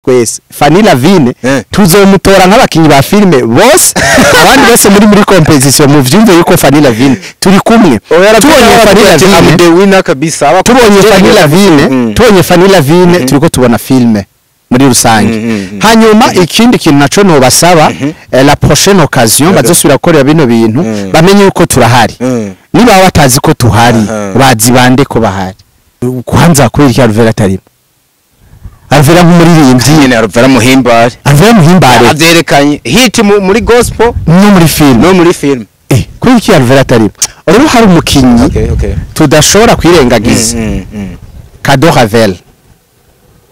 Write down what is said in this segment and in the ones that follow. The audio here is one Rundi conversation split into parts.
twese Fanny Lavine tuzomutora nk'abakinyi ba filme bose. Abandi bose muri competition muvyumve yuko Fanny Lavine turi kumwe. Tubonye Fanny Lavine the winner kabisa. Tubonye Fanny Lavine, tubonye Fanny Lavine turiko tubona filme muri rusange. Hanyuma ikindi kintu naco no basaba, la prochaine occasion bazosubira gukorera bino bintu bamenye yuko turahari. Niba batazi ko tuhari, bazi bande ko bahari. Kwanza kubera iki Alvera atarimo? Alvera nk'umuririmbyi nyene, Alvera muhimbare. Alvera muhimbare avyerekanye hit muri gospel no muri film. No muri film. Kubera iki Alvera atarimo? Rero hari umukinyi tudashobora kwirengagiza. Kado Ravel.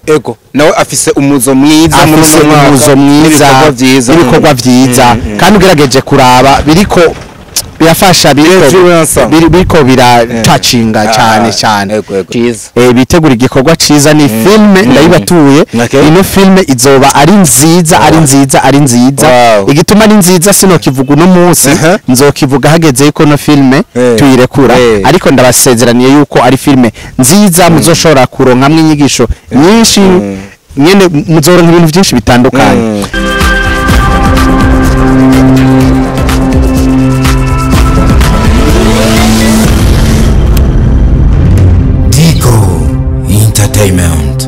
Ego nawe afise umuzo mwiza muri umuzo mwiza ibikorwa vyiza, kandi ugerageje kuraba biriko birafasha, biriko biratacinga cyane cyane. Bitegura igikorwa ciza, ni filme ndayibatuye. Ino filme izoba ari nziza, ari nziza, ari nziza. Igituma ari nziza sinokivuga uno munsi, nzokivuga hageze yuko no filme tuyirekura, ariko ndabasezeraniye yuko ari filme nziza muzoshobora kuronkamwe inyigisho nyinshi nyene, muzoronka ibintu byinshi bitandukanye. Entertainment.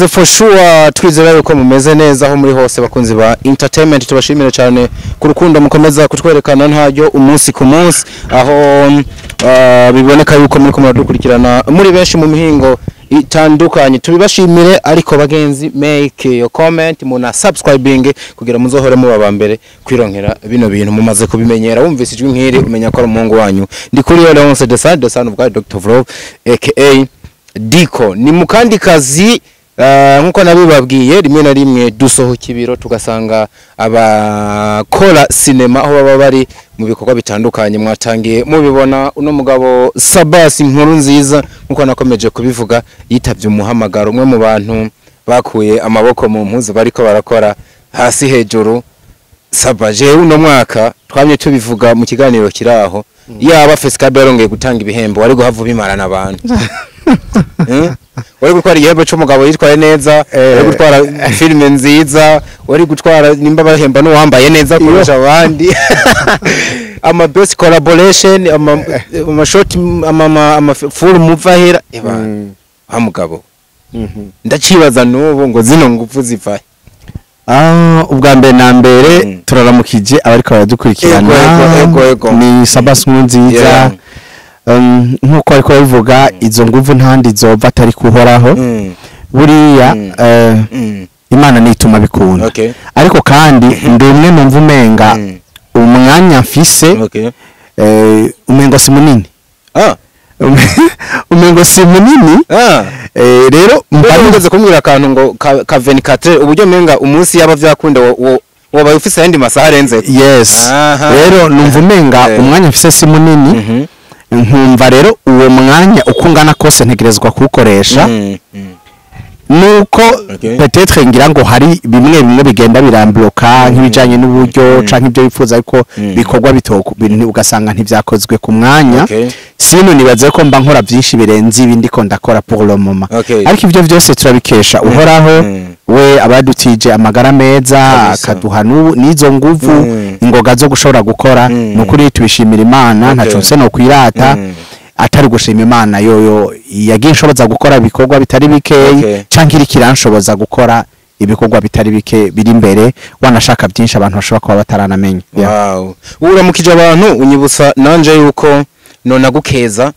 For sure twizera yuko mumeze neza aho muri hose bakunzi ba entertainment. Tubashimire cyane ku rukundo mukomeza kutwerekana ntaryo umunsi ku munsi, aho biboneka yuko muri kumwe dukurikirana muri benshi mu mihingo itandukanye. Tubibashimire, ariko bagenzi, make your comment muna subscribing kugira muzohore muba ba mbere kwironkera bino bintu mumaze kubimenyera. Wumvise ijwi nkiri umenya ko ari umuhungu wanyu. Ndi kuri Leonce de San de San of Dr. Vlog aka Diko. Ni mukandi kazi nkuko nabibabwiye, rimwe na rimwe dusohoka ibiro tugasanga abakora sinema aho baba bari mu bikorwa bitandukanye. Mwatangiye mubibona uno mugabo Sabasi inkuru nziza, nkuko nakomeje kubivuga, yitavye umuhamagaro, umwe mu bantu bakuye amaboko mu mpuzu bariko barakora hasi hejuru. Saba jewe uno mwaka twamye tubivuga mu kiganiro kiraho, yaba Fescabe yarongeye gutanga ibihembo wari guhava bimarana abantu. Wari gutwara igihembo c'umugabo yitwaye neza, wari gutwara filime nziza, wari gutwara nimba bahemba n'uwambaye neza kurusha abandi. Ama best collaboration, ama short, ama full movie ahera. Wa mugabo ndacibaza n'ubu ngo zino ngufu zivahe. Ubwa mbere na mbere turaramukije abariko baradukurikirana. Ni Sabasi Nkurunziza. Nkuko ariko babivuga, izo nguvu ntandi zova atari kuhoraho. Buriya Imana nituma bikunda. Ariko kandi ndi umwe numva umenga umwanya mfise umengo si munini. Umengo si munini. Rero mba kumbwira akantu ngo ka 24 uburyo menga umunsi yaba vyakunda wabaye ufise ayandi masaha arenze. Yes. Rero numva umenga umwanya mfise si munini. Nkumva rero uwo mwanya uko ungana kose ntegerezwa kuwukoresha. Nuko peut-être ngira ngo hari bimwe bimwe bigenda birambloka, nk'ibijanye n'uburyo canke ibyo bifuza, ariko bikorwa bitoko ugasanga ntivyakozwe ku mwanya. Sino nibaze ko mba nkora byinshi birenze ibi ndiko ndakora pour le moment. Ariko ibyo byose turabikesha Uhoraho, we abadutije amagara meza, akaduha n'izo nguvu, ingoga zo gushobora gukora. Nukuri tubishimira Imana. Ntaco nse no kwirata atari gushima Imana yoyo yagiye inshoboza gukora ibikorwa bitari bikeyi, canke iriko iranshoboza gukora ibikorwa bitari bike biri imbere, wanashaka byinshi abantu bashobora kuba bataranamenya. Yeah. Wow, uramukije abantu, unyibutsa nanje yuko nonagukeza.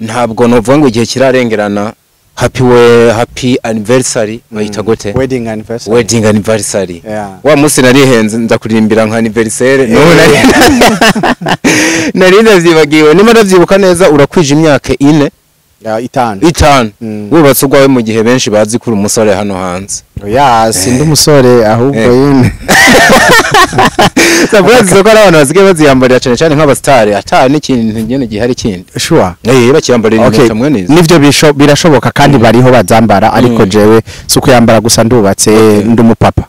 Ntabwo novuga ngo igihe kirarengerana. Happy we, happy anniversary, bayita gute? Wedding anniversary. Wedding anniversary. Yeah. Wa munsi narihenze ndakuririmbira nka anniversaire, n'ubu nari ndavyibagiwe. Niba ndavyibuka neza, urakwije imyaka 4. Yeah, 5. 5 wubatse urwawe, mu gihe benshi bazi ko uri umusore hano hanze. Ya, sindi umusore ahubwo yine. Sabazi ko ari abantu basigaye baziyambarira cyane cyane nk'abasitari, ata n'ikintu nyene gihari kindi. Bakiyambarira impeta mwe neza. Nivyo, birashoboka kandi bariho bazambara, ariko jewe si ukuyambara gusa, ndubatse, ndi umupapa.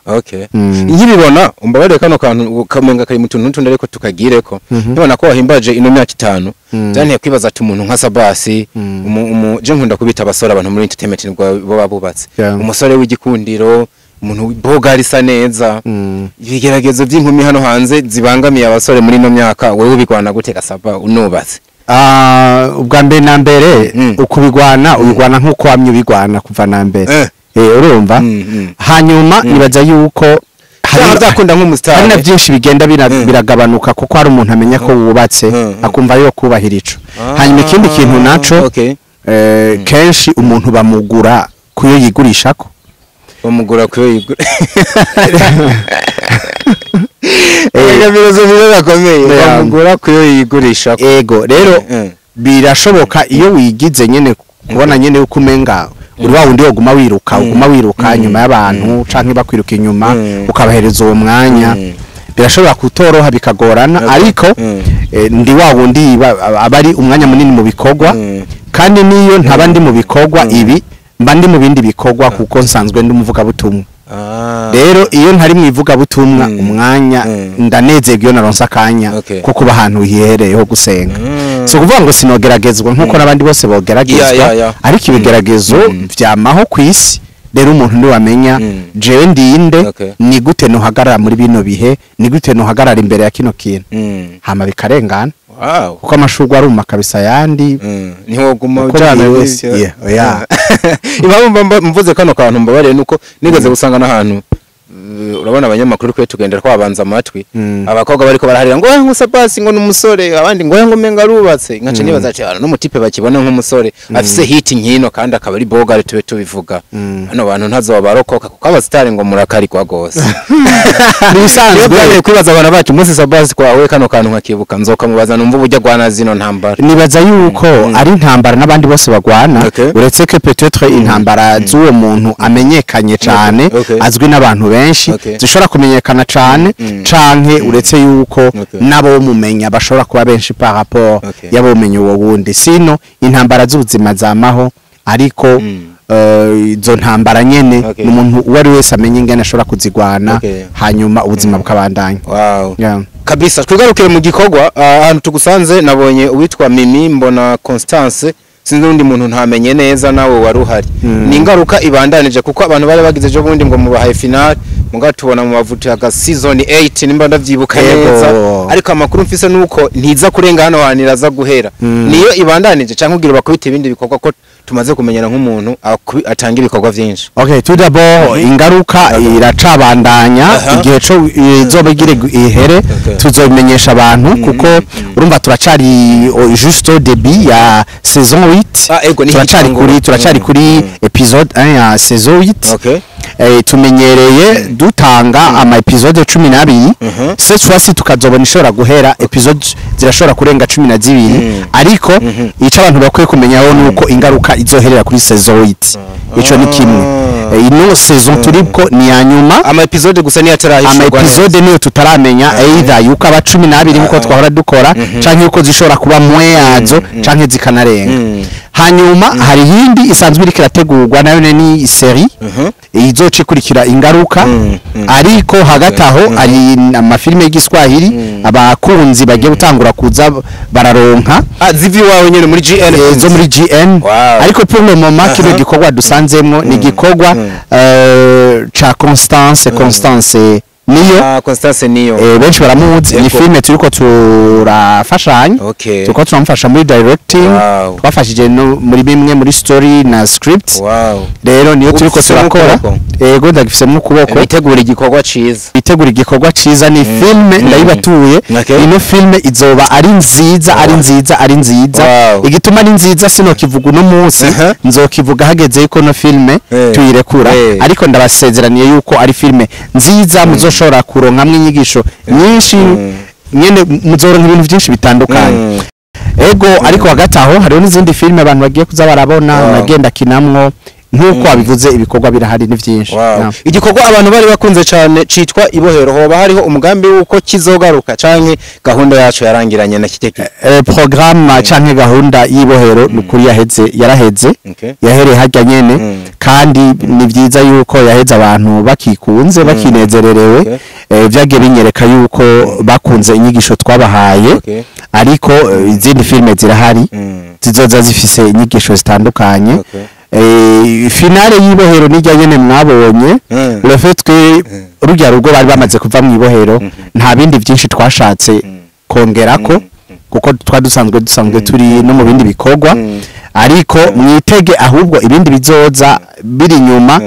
Nkibibona, umbabarire, kano kantu kamenga kari mu tuntu n'utundi, ariko tukagireko. Nkibona ko wahimbaje ino myaka 5, byanteye kwibaza ati umuntu nka Sabasi, je nkunda kubita abasore, abantu muri entertainment nibwo baba bubatse, umusore w'igikundiro, umuntu boga risa neza, ibigeragezo by'inkumi hano hanze zibangamiye abasore muri ino myaka, wewe ubigwana gute gasaba unubatse? Ah, ubwa mbere na mbere, ukubigwana ubigwana nk'uko wamye ubigwana kuva na mbere. Urumva, hanyuma nibaza yuko Byaba byakunda nk'umusitari. Hari na byinshi bigenda biragabanuka, kuko hari umuntu amenya ko wubatse, akumva yo kubahira ico. Hanyuma ikindi kintu naco, kenshi umuntu bamugura kuyo yigurishako. Bamugura kuyo yigura. Ega filosofi gakomeye. Bamugura kuyo yigurisha. Ego rero, birashoboka iyo wigize nyene kubona nyene uko umenga uri wa wundi woguma wiruka, uguma wiruka nyuma y'abantu canke bakwiruka inyuma, ukabahereza uwo mwanya, birashobora kutoroha, bikagorana. Ariko ndi wa wundi aba ari umwanya munini mu bikorwa, kandi niyo ntaba ndi mu bikorwa ibi, mba ndi mu bindi bikorwa, kuko nsanzwe ndi umuvugabutumwa. Rero iyo ntari mu ivugabutumwa, umwanya ndanezerwa iyo naronse akanya ko kuba ahantu hihereye ho gusenga. Si ukuvuga ngo sinogeragezwa nk'uko n'abandi bose bogeragezwa, ariko ibigeragezo vyamaho ku isi. Rero umuntu ntiwamenya jewe ndinde, ni gute nohagarara muri bino bihe, ni gute nohagarara imbere ya kino kintu, hama bikarengana, kuko amashurwe aruma kabisa ayandi. Ntiwoguma Uko ujana biri n'ivyo. wese, yeah, oya. Impamvu mvuze kano kantu, mbabariye, nuko nigeze gusanga n'ahantu, urabona abanyamakuru kwe tugendera twabanza amatwi, abakobwa bariko baraharira ngo ngo Sabasi ngo n'umusore, abandi ngo menga arubatse. Nkaca nibaza ati hano n'umutipe bakibona nk'umusore afise hit nkino kandi akaba ari bogare, tube tubivuga, hano bantu ntazoba barokoka, kuko abasitari ngo murakarikwa gose. Nibisanzwe. Iyo byabaye kwibaza abana bacu umunsi Sabasi kwawe kano kantu nkakibuka, nzokamubaza numva uburyo agwana zino ntambara. Nibaza yuko ari intambara n'abandi bose bagwana, uretse ko peut-être intambara z'uwo muntu amenyekanye cane, azwi n'abantu benshi, zishobora kumenyekana cane, canke uretse yuko nabo mumenya bashobora kuba benshi par rapport y'abo menya uwo wundi. Sino intambara z'ubuzima zamaho, ariko izo ntambara nyene umuntu uwo ari wese amenya ingene ashobora kuzigwana, hanyuma ubuzima bukabandanya. Wow. Yeah. Kabisa, twigarukire mu gikorwa. Ahantu tugusanze nabonye uwitwa Mimi, mbona Constance, sinzi undi muntu ntamenye neza, nawe wari uhari. Ni ingaruka ibandanije, kuko abantu bari bagize ejo bundi ngo mubahaye final, muga tubona mu mavuta ya season 8, nimba ndavyibuka neza, ariko amakuru mfise nuko ntiza kurenga hano hantu, iraza guhera. Niyo ibandanije canke ugira bakubita ibindi bikorwa, ko tumaze kumenyera nk'umuntu atanga ibikorwa vyinshi? Okay, tout d'abord, ingaruka iracabandanya. Igihe co izoba igire ihere, tuzobimenyesha abantu, kuko urumva turacari juste au début ya saison 8. Ah, ego, ni Turacari hitangura. kuri, turacari kuri épisode 1 ya saison 8. Tumenyereye dutanga ama épisode 12. Cette fois-ci tukazobona ishobora guhera, épisode zirashobora kurenga 12, ariko ico abantu bakwiye kumenyaho nuko ingaruka izoherera kuri saison 8. Ico ni kimwe. Ino saison turiko ni ya nyuma. Ama épisode gusa niyo Ama atarahishurwa neza. épisode niyo tutaramenya, either yuko aba 12 nkuko twahora dukora, canke yuko zishobora kuba mwe yazo, canke zikanarenga. Hanyuma hari yindi isanzwe iriko irategurwa, nayo ni série izoca ikurikira Ingaruka. Ariko hagati aho hari amafilime y'Igiswahili abakunzi bagiye gutangura kuza bararonka. Ah, zivi wawe nyene muri GN? Zo muri GN. Ariko pour le moment, kino gikorwa dusanzemwo ni igikorwa ca Constance, Constance niyo. Ah, Constance niyo. Benshi baramuzi, ni filime turiko turafashanya, turiko turamufasha muri directing, twafashije no muri bimwe muri story na script. Rero niyo turiko Ufisemo turakora. ukuboko? Yego, ndagifisemo ukuboko. Bitegura igikorwa ciza. Bitegura igikorwa ciza, ni filme ndayibatuye. Ino filme izoba ari nziza, ari nziza, ari nziza. Igituma ni nziza sinokivuga uno munsi, nzokivuga hageze yuko no filme tuyirekura. Ariko ndabasezeraniye yuko ari filme nziza, muzoshobora kuronkamwo inyigisho nyinshi nyene, muzoronka ibintu byinshi bitandukanye. Ego, ariko hagati aho hariho n'izindi filme abantu bagiye kuza barabona, nagenda kinamwo. Nk'uko wabivuze, ibikorwa birahari, ni byinshi. Yeah. Igikorwa abantu bari bakunze cyane citwa Ibohero, hoba hariho umugambi w'uko kizogaruka canke gahunda yacu yarangiranye na kiteki? Programme canke gahunda y'Ibohero nukuri yaheze, yaraheze. Yahereye harya nyene. Kandi ni byiza yuko yaheze abantu bakikunze, bakinezererewe. Vyagiye binyereka yuko bakunze inyigisho twabahaye. Ariko izindi filme zirahari, zizoza zifise inyigisho zitandukanye. Finale y'Ibohero nirya nyene mwabonye. Le fait que rujya rugo bari bamaze kuva mu ibohero, nta bindi byinshi twashatse kongerako, kuko twa dusanzwe turi no mu bindi bikorwa. Ariko mwitege ahubwo ibindi bizoza biri inyuma,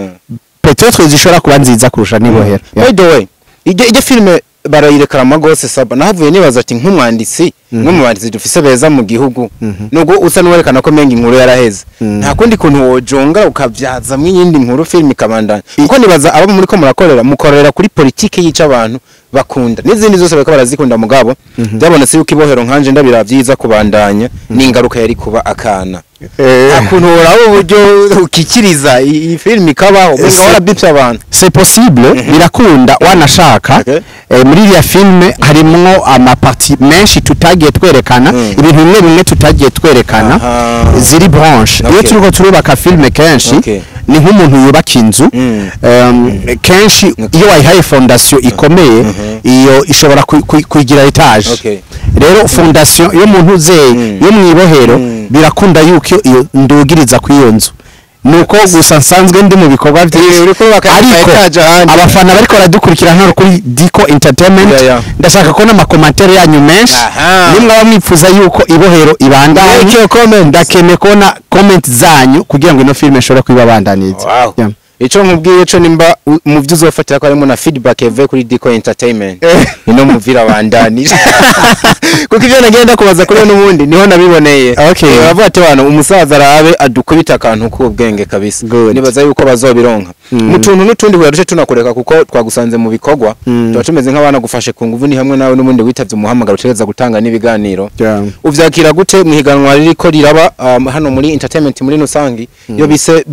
peut-être zishobora kuba nziza kurusha n'Ibohero. By the way, ijya filime barayirekarama gose saba, nahavuye nibaza ati nk'umwanditsi, umwe mu banditsi dufise beza mu gihugu, nubwo usa n'uwerekana ko menga inkuru yaraheze, nta kundi kuntu wojonga ukavyazamwo iyindi nkuru, filime ikabandanya? Kuko nibaza abo muri ko murakorera, mukorera kuri politike yica abantu bakunda n'izindi zose bariko barazikunda, mugabo byabonetse yuko Ibohero nkanje ndabira vyiza kubandanya n'ingaruka yari kuba akana. Nta kuntu woraba uburyo ukikiriza iyi filime ikabaho, umenga warabipye abantu? C'est possible, birakunda wanashaka. Muri iriya filme harimwo amaparties menshi tutagiye twerekana, ibintu bimwe bimwe tutagiye twerekana, ziri branche. Iyo turiko turubaka filme kenshi, ni nk'umuntu yubaka inzu. Kenshi iyo wayihaye fondation ikomeye, iyo ishobora kuyigira étage. Rero fondation yo mu ntuzeye yo mu Ibohero, birakunda yuko iyo ndugiriza ku iyo nzu, nuko gusa nsanzwe ndi mu bikorwa byinshi. Uriko urubaka Ariko étage ahandi. abafana bariko baradukurikira hano kuri Dico Entertainment, ndashaka kubona amacommentaires yanyu menshi. Nimwaba mwipfuza yuko Ibohero ibandanye, Make your comments. ndakeneye kubona comment zanyu kugira ngo ino filime ishobore kubibabandaniza. Yeah. Ico nkubwiye co, nimba mu vyo uzofatira ko harimo na feedback yavuye kuri Dico Entertainment, ino muvira bandanije, kuko ivyo nagenda kubaza kuri n'ubundi niho nabiboneye. Bavuga ati bano umusaza arabe adukubita akantu k'ubwenge kabisa. Good. Nibaza yuko bazobironka mu tuntu n'utundi huya tunakureka, kuko twagusanze mu bikorwa, tuba tumeze nk'abana gufashe ku nguvu. Ni hamwe nawe n'ubundi witavye umuhamagaro, utegereza gutanga n'ibiganiro. Uvyakira gute mu higanwa ririko riraba hano muri entertainment muri rusangi, iyo bise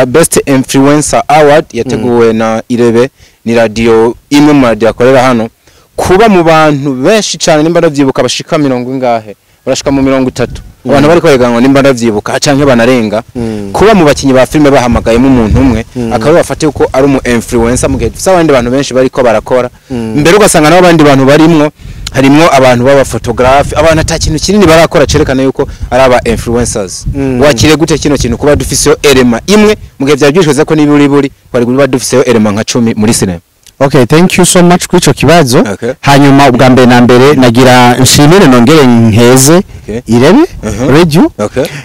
best influencer award yateguwe na Irebe, ni radio imwe mu radio akorera hano, kuba mu bantu benshi cyane, nimba ndavyibuka bashika mirongo ingahe, barashika mu 30 abantu bariko bahiganwa nimba ndavyibuka canke banarenga, kuba mu bakinyi ba filime bahamagayemo umuntu umwe akaba bafate uko ari umu influencer, mu gihe dufise abandi bantu benshi bariko barakora mbere, ugasanga nabo abandi bantu barimwo, harimwo abantu b'aba photographe, abantu ata kintu kinini barakora cerekana yuko ari aba influencers, wakire gute kino kintu kuba dufiseyo élément imwe, mu gihe vyari byishweze ko niburi buri twari kuba dufiseyo élément nka 10 muri cinema? Okay, thank you so much kuri ico kibazo. Hanyuma ubwa mbere na mbere nagira nshimire nongere nkeze Irebe Radio.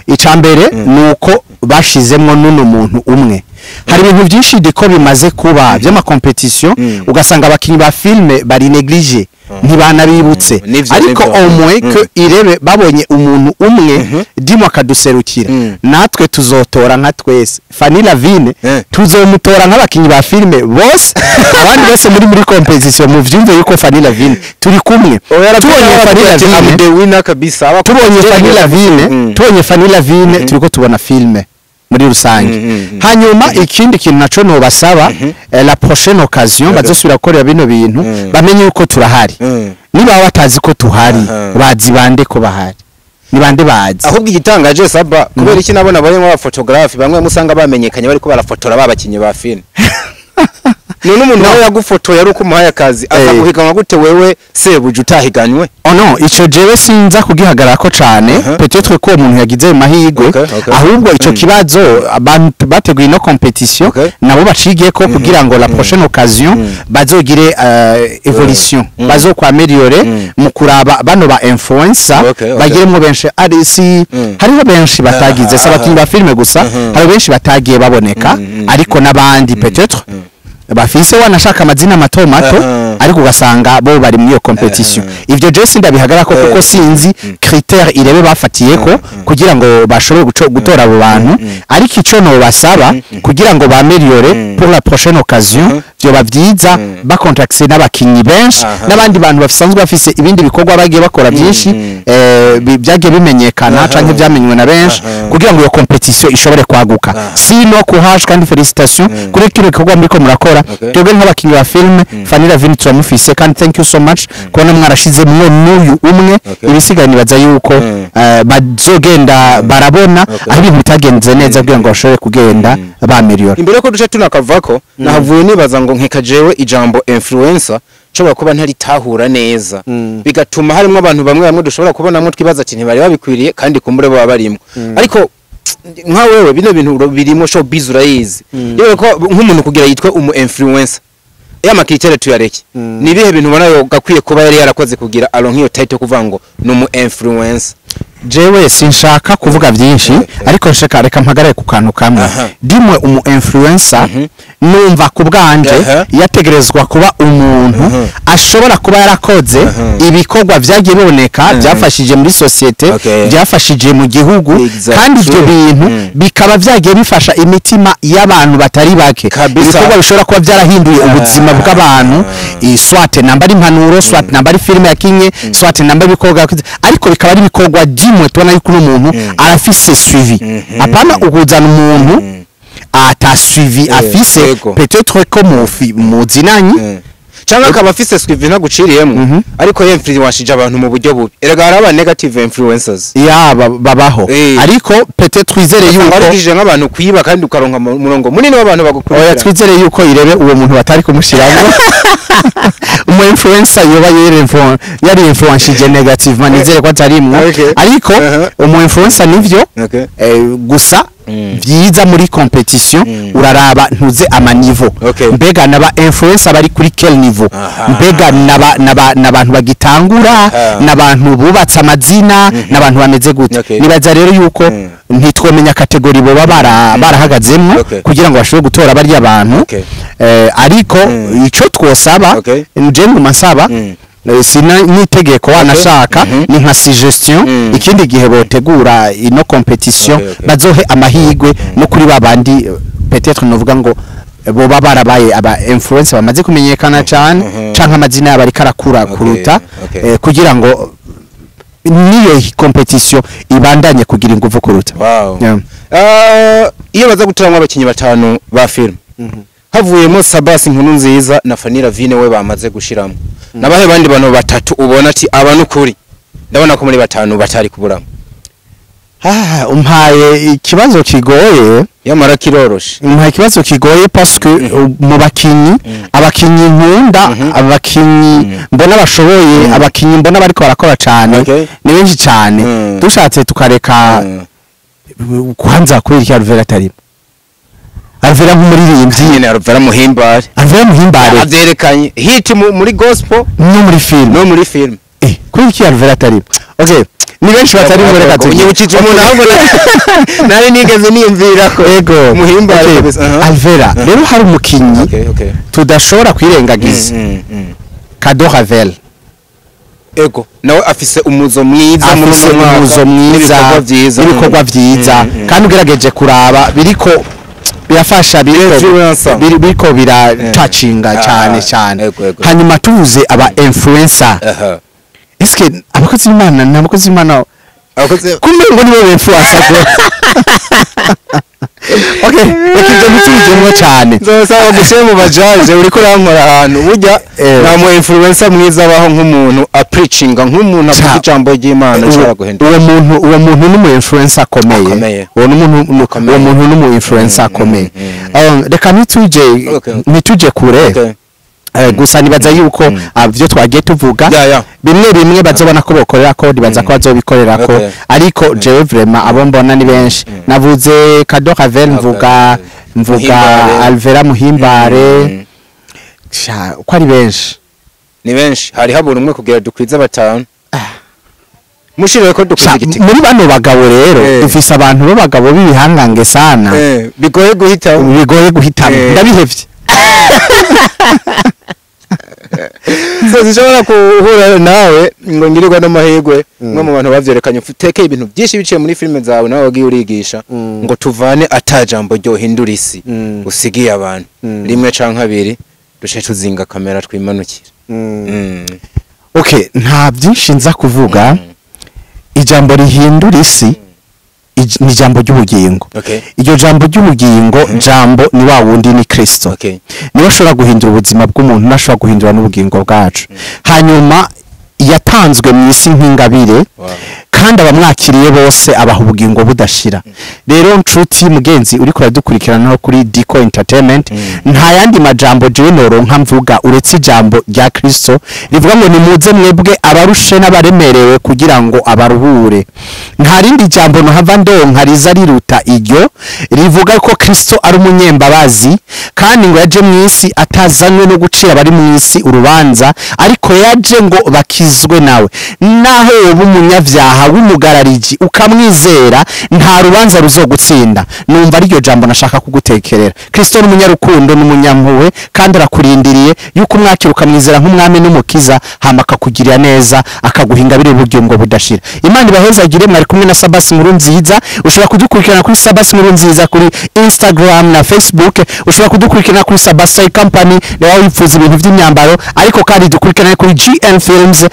Ica mbere ni uko bashizemwo n'uno muntu umwe. Hari ibintu byinshi diko bimaze kuba by'amacompétition, ugasanga abakinyi ba filme bari négligé, ntibanabibutse. Nivyo, Ariko nivyo. au moins que Irebe babonye umuntu umwe dimo akaduserukira, natwe tuzotora nka twese Fanny Lavine. Tuzomutora nk'abakinyi ba filme bose, abandi bose muri compétition muvyumve yuko Fanny Lavine turi kumwe. Tubonye Fanny Lavine, The winner kabisa. Tubonye Fanny Lavine, tubonye Fanny Lavine, turiko tubona filme muri rusange. Hanyuma ikindi kintu naco nobasaba, la prochaine occasion bazosubira gukorera bino bintu, bamenye yuko turahari. Niba batazi ko tuhari, bazi bande ko bahari. Ni bande bazi? Ahubwo igitangaje, Saba, kubera iki nabona bari mu photographe bamwe musanga bamenyekanye bariko barafotora babakinyi ba film? None umuntu nawe yagufotoye ari uko umuhaye akazi, aza guhiganwa gute wewe sebuja utahiganywe? Oh no, ico jewe sinza kugihagararako cane. Peut-être ko uwo muntu yagize ayo mahirwe. Ahubwo ico kibazo, abantu bateguye ino compétition nabo bacigeko kugira ngo la prochaine occasion bazogire évolution, bazokwaméliore mu kuraba bano ba influencer, bagiremwo benshi. Ari si hariho benshi batagize, si abakinyi ba filime gusa, hari benshi batagiye baboneka, ariko n'abandi peut-être bafise wanashaka amazina mato mato, ariko ugasanga bo bari muri iyo compétition. Ivyo je sindabihagarako kuko sinzi critère irebe bafatiyeko kugira ngo bashobore gutora abo bantu. Ariko ico no basaba kugira ngo baméliore pour la prochaine occasion, vyoba vyiza bacontacte n'abakinyi benshi n'abandi bantu basanzwe bafise ibindi bikorwa bagiye bakora byinshi, byagiye bimenyekana canke byamenywe na benshi, kugira ngo iyo compétition ishobore kwaguka. Sino courage kandi félicitations kuri kino gikorwa muriko murakora. Twebwe nk'abakinyi ba film, Fanny Lavine turamufise, kandi thank you so much kubona mwarashizemwo n'uyu umwe. Ibisigaye nibaza yuko bazogenda barabona aho ibintu bitagenze neza kugira ngo bashobore kugenda baméliora. Imbere ko duce tunakavako, nahavuye nibaza ngo nkeka jewe ijambo influencer nshobora kuba ntaritahura neza, bigatuma harimo abantu bamwe bamwe dushobora kubonamo twibaza ati ntibari babikwiriye, kandi kumbure baba barimo. Ariko nka wewe bino bintu birimo showbiz urayizi, yewe ko nk'umuntu kugira yitwe umu influencer, ya ma critères tuyareke, ni ibihe bintu ubona yo gakwiye kuba yari yarakoze kugira aronke iyo title kuvuga ngo ni umu influencer? Jewe sinshaka kuvuga byinshi, ariko nshaka reka mpagarare ku kantu kamwe. Dimwe umu influencer numva ku bwanje yategerezwa kuba umuntu ashobora kuba yarakoze ibikorwa byagiye biboneka, byafashije muri société, byafashije mu gihugu, kandi ibyo bintu bikaba byagiye bifasha imitima y'abantu batari bake, ibikorwa bishobora kuba byarahinduye ubuzima bw'abantu, soit namba ari impanuro, soit namba ari filime yakinye, soit namba ari ibikorwa yakoze, ariko bikaba ari ibikorwa dimwe tubona yuko uno muntu arafise suivi. Apana ukuzana umuntu ata suivi afise, peut-être ko mufi muzinanyi. Cyangwa akaba afise suivi ntaguciriyemo, ariko yinfluenshije abantu mu buryo bubi. Erega hari aba negative influencers. Ya, babaho, ariko peut-être twizere yuko yuko warigishije nk'abantu kwiba kandi ukaronka umurongo munini w'abantu oya, bagukurikira. Twizere yuko irebe uwo muntu batari kumushiramo umu influencer yoba yari influenshije négativement, nizere ko atarimwo. Ariko umu influencer nivyo, gusa vyiza muri compétition uraraba ntuze ama niveau. Mbega naba influencer bari kuri quel niveau? Mbega naba nabantu bagitangura, nabantu bubatse amazina, nabantu bameze gute? Nibaza rero yuko ntitwomenya catégorie boba barahagazemwo kugira ngo bashobore gutora barya bantu. Ariko ico twosaba, nje nguma nsaba, sina n'itegeko wanashaka, ni nka suggestion, ikindi gihe botegura ino compétition, bazohe amahigwe no kuri babandi, peut-être novuga ngo boba barabaye aba influencer bamaze kumenyekana cyane, canke amazina yabo ariko arakura kuruta, kugira ngo niyo compétition ibandanye kugira ingufu kuruta. Yeah. Iyo baza gutoramwo abakinyi batanu ba film, havuyemo Sabasi Inkuru Nziza na Fanny Lavine we bamaze gushiramo, nabahe bandi bantu batatu ubona ati aba nukuri ndabona ko muri batanu batari kuburamo? Ah, umpaye ikibazo kigoye. Yamara kiroroshe. Umpaye ikibazo kigoye parce que mu bakinyi, abakinyi nkunda, abakinyi mbona bashoboye, abakinyi mbona bariko barakora cane, ni benshi cane. Dushatse tukareka kwanza kubera iki Alvera atarimo? Alvera nk'umuririmbyi. Nyine Alvera Muhimbare. Alvera Muhimbare. Avyerekanye hit muri gospel no muri film. No muri film. Kubera iki Alvera atarimo? Okay, ni benshi batarimo, reka tujye. Unyibukije umuntu ahubwo nari nigeze niyumvira ko Ego. Muhimbare kabisa, aha. Alvera rero, hari umukinyi tudashobora kwirengagiza, Kado Ravel. Ego, nawe afise umuzo mwiza muri Afise uno mwaka, umuzo mwiza n'ibikorwa vyiza. N'ibikorwa vyiza, kandi ugerageje kuraba biriko birafasha, biriko Influencer. biriko biratacinga cyane cyane. Ego, ego. Hanyuma tuvuze aba influencer, eske abakozi b'Imana ni abakozi b'Imana? Kumbe ngo nibo influencer ko. Okay, reka ibyo ntitubijemwo cyane. Nzosaba gushyira mu bajaje uriko urankora ahantu burya nta mu influencer mwiza abaho nk'umuntu apreachinga, nk'umuntu avuga ijambo ry'Imana ashobora guhindura. Uwo muntu ni umu influencer akomeye. Uwo muntu ni umu influencer akomeye. Reka ntituje kure. Gusa nibaza yuko byo twagiye tuvuga bimwe bimwe bazobona ko bokorera ko nibaza ko bazobikorera ko, ariko jewe vraiment abo mbona ni benshi. Navuze Kado Ravel, mvuga Alvera Muhimbare, uko ari benshi. Ni benshi, hari habura umwe kugira dukwize batanu. Mushire ko dukwize igiti. Muri bano bagabo rero dufise abantu b'abagabo b'ibihangange sana. Bigoye guhitamo. Bigoye guhitamo. Ndabihevye. So zishobora kuhura nawe ngo ngirirwa n'amahirwe mwe mu bantu bavyerekanye utekeye ibintu byinshi biciye muri filime zawe nawe wagiye urigisha ngo tuvane atajambo ryohindura isi usigiye abantu rimwe canke abiri duce tuzinga kamera twimanukira. Okay, nta byinshi nza kuvuga. Ijambo rihindura isi ni ijambo ry'ubugingo. Iryo jambo ry'ubugingo, jambo ni wa wundi ni Kristo. Niwe ashobora guhindura ubuzima bw'umuntu, nashobora guhindura n'ubugingo bwacu. Hanyuma yatanzwe mu isi nk'ingabire, kandi abamwakiriye bose abaha ubugingo budashira. Rero nshuti mugenzi uri kuradukurikirana kuri Dico Entertainment, nta yandi majambo jewe noronka mvuga uretse ijambo rya Kristo rivuga ngo nimuze mwebwe abarushe n'abaremerewe kugira ngo abaruhure. Nta rindi jambo nohava ndonka riza riruta iryo rivuga ko Kristo ari umunyembabazi, kandi ngo yaje mu isi atazanywe no gucira abari mu isi urubanza, ariko yaje ngo bakizwe nawe. Naho woba umunyavyaha w'umugarariji ukamwizera, nta rubanza ruzogutsinda. Numva ari iryo jambo nashaka kugutekerera. Kristo ni umunyarukundo n'umunyampuhwe, kandi arakurindiriye yuko umwakira ukamwizera nk'umwami n'umukiza, hama akakugirira neza, akaguha ingabire y'ubugingo budashira. Imana ibahezagire. Mwari kumwe na Sabasi Nkurunziza. Ushobora kudukurikirana kuri Sabasi Nkurunziza kuri Instagram na Facebook. Ushobora kudukurikirana kuri Sabasi Company nawe wifuza ibintu by'imyambaro, ariko kandi dukurikirana kuri GN Films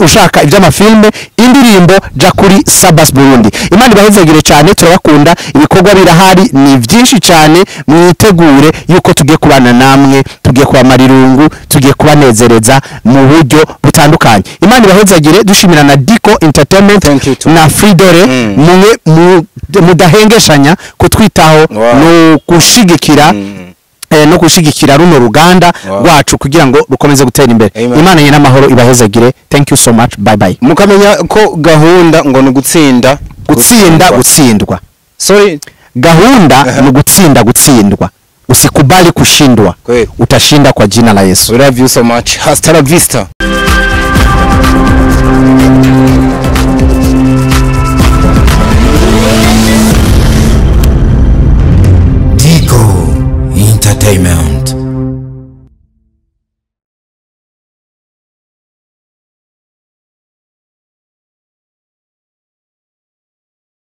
ushaka iby'amafilme, indirimbo, ja kuri Sabas Burundi. Imana ibahezagire cyane, turabakunda. Ibikorwa birahari ni byinshi cyane, mwitegure yuko tugiye kubana namwe, tugiye kubamara irungu, tugiye kubanezereza mu buryo butandukanye. Imana ibahezagire. Dushimira na Dico Entertainment na Fridore mwe mudahengeshanya kutwitaho no gushigikira no gushigikira runo ruganda rwacu kugira ngo rukomeze gutera imbere. Imana nyina amahoro ibahezagire. Thank you so much, bye bye. Mukamenya ko gahunda ngo ni gutsinda gutsinda gutsindwa. Sorry, gahunda ni gutsinda gutsindwa. Usikubali kushindwa. Utashinda kwa jina la Yesu. We love you so much. Hasta la vista.